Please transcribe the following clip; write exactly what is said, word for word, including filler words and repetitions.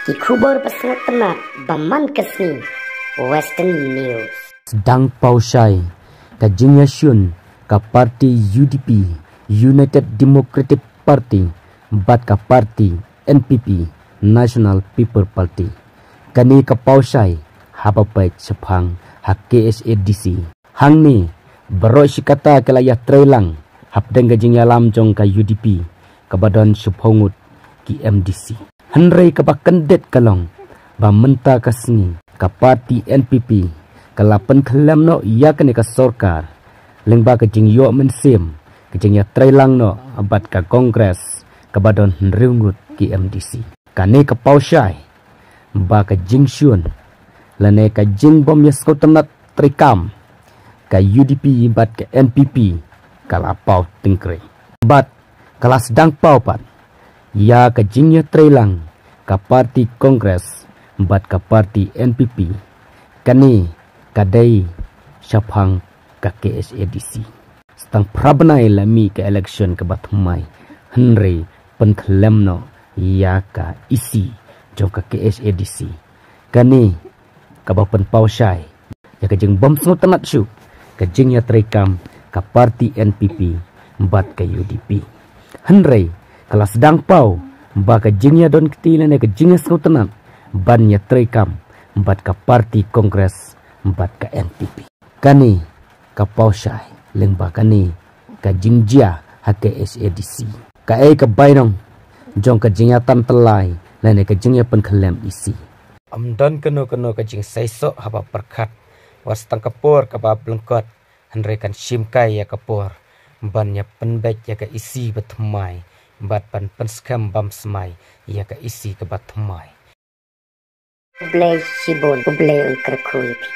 Ki khubor ba sngewtynnat ba man ka sngi. Western News. Sdang paw shai ka jingïashun ka parti U D P, United Democratic Party, bad ka parti N P P, National People Party. Kane ka paw shai haba peit shaphang ha K H A D C. Hangne baroh shi katta ki la ïatreilang hapdeng ka jingïalam jong ka U D P kaba don shiphew ngut ki M D C. Hynrei kaba kyndit ka long ba mynta ka sngi ka parti N P P ka la pynkhyllem noh ïa kane ka sorkar lyngba ka jingïoh mynsiem ka jingïatreilang noh bad ka Congress kaba don hynriew ngut ki M D C. Kane ka paw shai ba ka jingshun lane ka jingbym ïasngewtynnat treikam ka U D P bad ka N P P ka la paw tyngkrein. Bad ka la sdang paw pat ïa ka jingïatreilang ka parti Congress bad ka parti N P P. Kane ka dei shaphang ka K H A D C. Sa tang phra bnai la mih ka election kaba thymmai, hynrei pynkhyllem noh ïa ka E C jong ka K H A D C. Kane kaba pynpaw shai ïa ka jingbym sngewtynnat shuh ka jingïatreikam ka parti N P P bad ka U D P. Hynrei ka la sdang paw ba ka jingïadon kti lane ka jingïasngewtynnat ban ïatreikam bad ka parti Congress bad ka N P P. Kane ka paw shai lyngba kane ka jingjia ha K H A D C. Kaei ka bainong jong ka jingïatam tyllai lane ka jingïapynkhyllem E C? Ym don kano kano ka jingseisoh haba pyrkhat wat tang ka por kaba byllungkot, hynrei kan shim kai ïa ka por ban ïapynbeit ïa ka E C ba thymmai bad ban pynskhem bam smai ïa ka E C kaba thymmai. Khublei shibun, khublei un kyrkhu ïa phi.